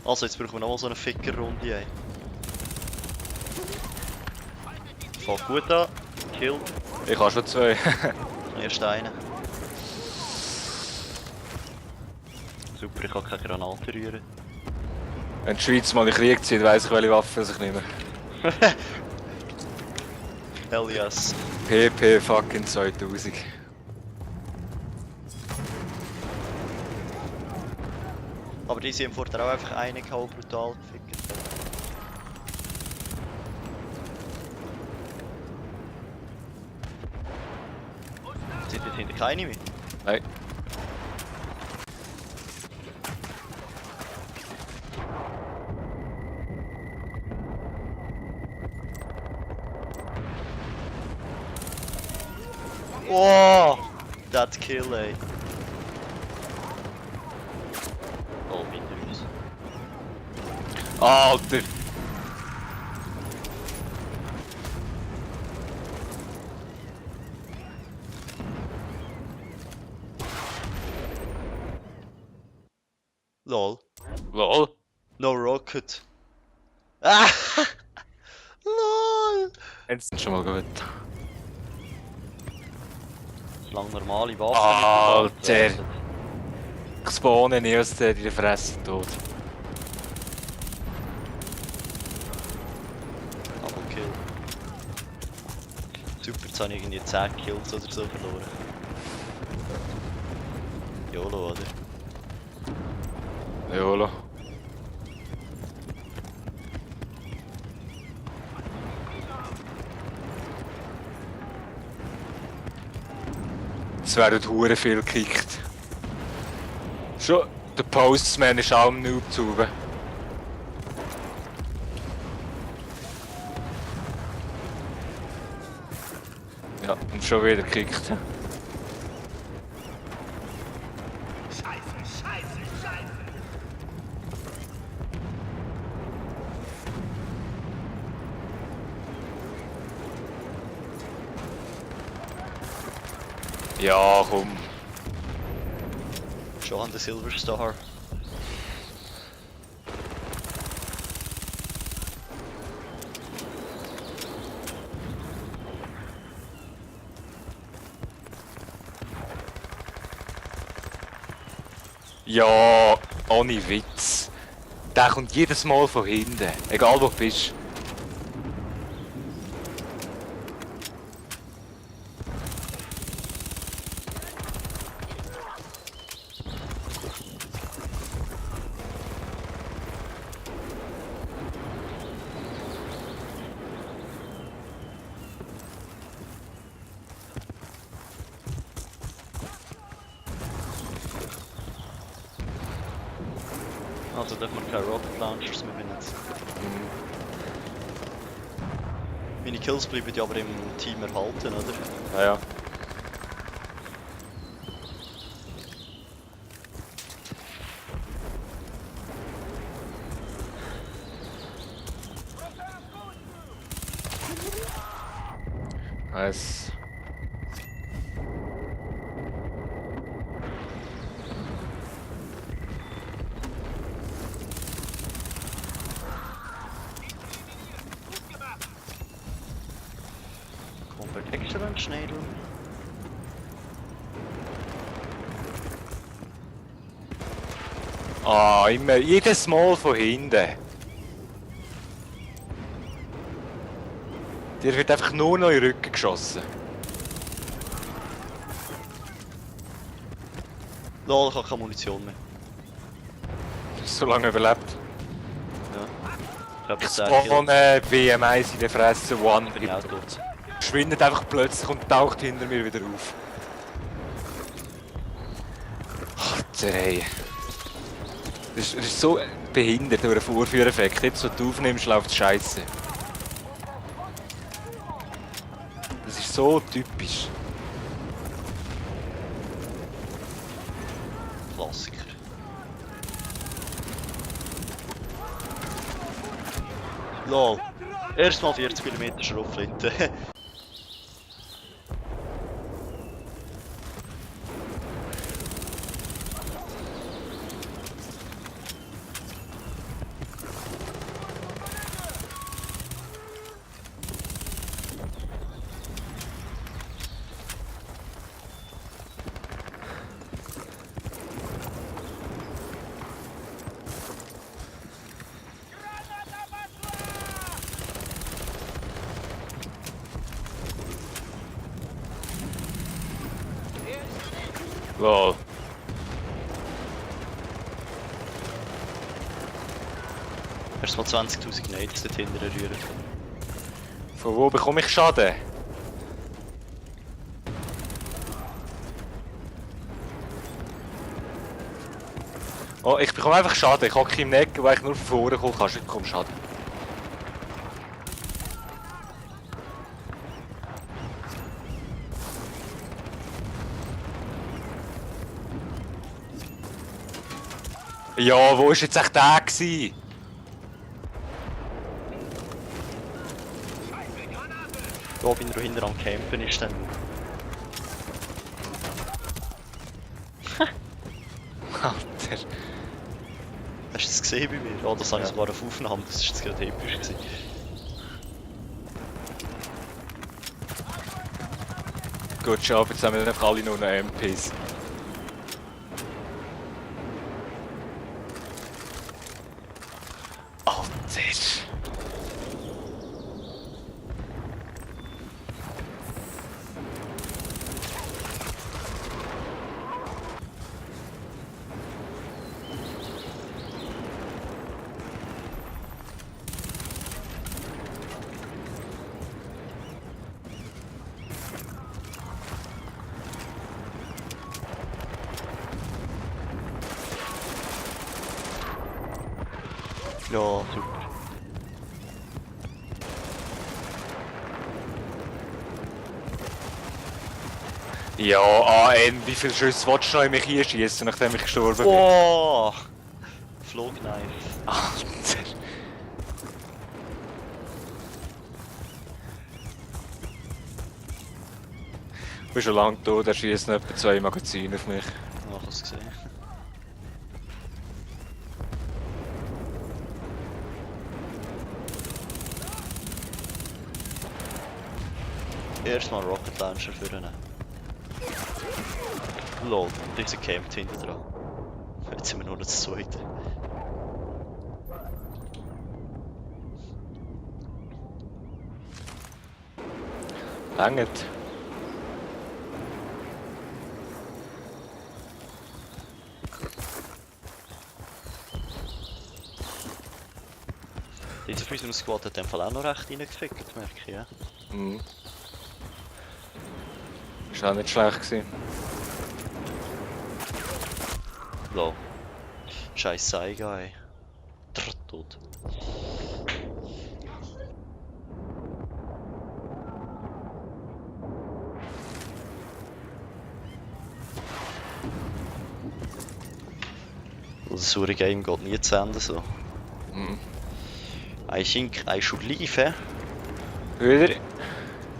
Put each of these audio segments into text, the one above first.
Also, jetzt brauchen wir nochmal so eine Ficker-Runde, ey. Fängt gut an. Kill. Ich habe schon 2. Erst einen. Super, ich kann keine Granate rühren. Wenn die Schweiz mal in den Krieg zieht, weiss ich, welche Waffen sich nehmen. Hell yes. PP fucking 2000. Aber die sind vorher auch einfach einen gehauen, brutal gefickt. Sind jetzt hinter keine mehr? Nein. Oh! That kill, ey. Oh, hinter uns. Alter! Lol. Lol. No rocket. Ah! Lol! Jetzt schon mal gut. Solange normale Waffen Alter! Ich spawne nicht aus der in der Fresse tot. Double kill. Super, jetzt habe ich irgendwie 10 Kills oder so verloren. YOLO, oder? Jolo. Es werden hure viel gekickt. Schon, der Postman ist auch am Noob zu oben. Ja, und schon wieder gekickt. Ja, komm. Schon an der Silver Star. Ja, ohne Witz. Der kommt jedes Mal von hinten, egal wo du bist. Also dürfen wir keine Rocket Launchers mehr benutzen. Meine Kills bleiben ja aber im Team erhalten, oder? Ja, ja. Nice. Combat Excellent, Schneider. Ah, immer, jedes Mal von hinten. Dir wird einfach nur noch in den Rücken geschossen. Lol, ich habe keine Munition mehr. So lange überlebt. Ja. Ich habe Ich jetzt 10 Kills. spawne WM1 in der Fresse, One. Ich bin auch tot. Schwindet einfach plötzlich und taucht hinter mir wieder auf. Alter, ey. Das ist so behindert durch einen Vorführeffekt. Jetzt, wo du aufnimmst, läuft es scheiße. Das ist so typisch. Klassiker. Lol. Erstmal 40 mm Schrotflinte. Lol. Hast du mal 20.000 Nades dort hinten rühren? Von wo bekomme ich Schaden? Oh, ich bekomme einfach Schaden. Ich hocke im Neck, weil ich nur von vorne komme, kannst du bekommst Schaden. Ja, wo war jetzt echt der gewesen? Da bin ich hinten am Campen ist dann. Alter. Hast du das gesehen bei mir? Oh, das habe ich Ja. sogar auf Aufnahme, das war jetzt gerade episch gewesen. Gut, Job, jetzt haben wir einfach alle nur noch MPs. Alter. Ja, super. Ja, AN, wie viele Schüsse willst du noch in mich hier schießen, nachdem ich gestorben bin? Oh! Flogknife. Alter. Ich bin schon lange tot, er schießt noch etwa 2 Magazine auf mich. Ja, ich habe es gesehen. Erstmal Rocket Launcher für ihn. Lol, dieser campt hinten dran. Jetzt sind wir nur noch das zweite. Langt. Dieser von unserem Squad hat in dem Fall auch noch recht reingefickt, merke ich, ja. Mhm. Ist auch nicht schlecht gewesen. Lol. Scheiß Saiga, ey. Tot. Das saure Game geht nie zu Ende so. Mhm. Ein Schink, ein Schullife. Wieder?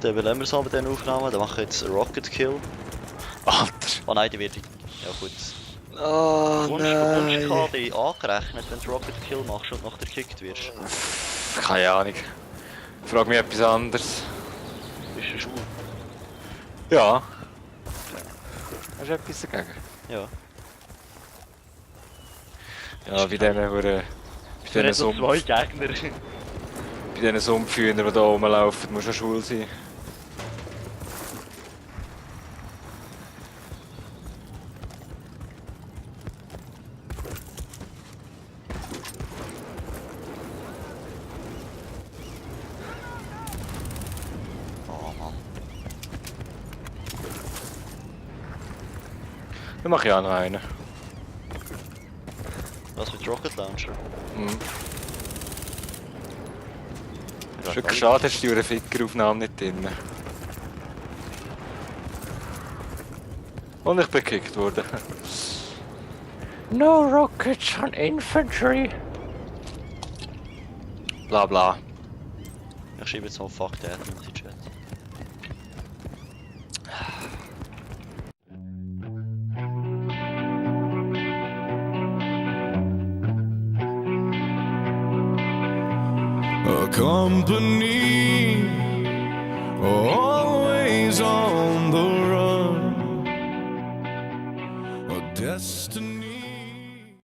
Dann belassen wir es aber den Aufnahmen. Dann machen wir jetzt einen Rocket Kill. Alter. Oh nein, die wird. Ja gut. Oh Wunsch KD angerechnet, wenn du Rocket Kill machst und nachher gekickt wirst. Keine Ahnung. Frag mich etwas anderes. Bist du schwul? Ja. Hast du etwas dagegen? Ja. Ja, bei diesen Huren. Bei diesen so zwei Gegner. Bei diesen Sumpfhühnern, die hier rumlaufen, musst du schwul sein. Oh Mann. Dann mach ich auch noch einen. Was mit Rocket Launcher? Mhm. Ist wirklich schade, hast du die Fickeraufnahme nicht drin. Und ich bin gekickt worden. No rockets on infantry. Bla bla. Ich schreibe jetzt mal Fuck That in den Chat. A company always on the run, a destiny.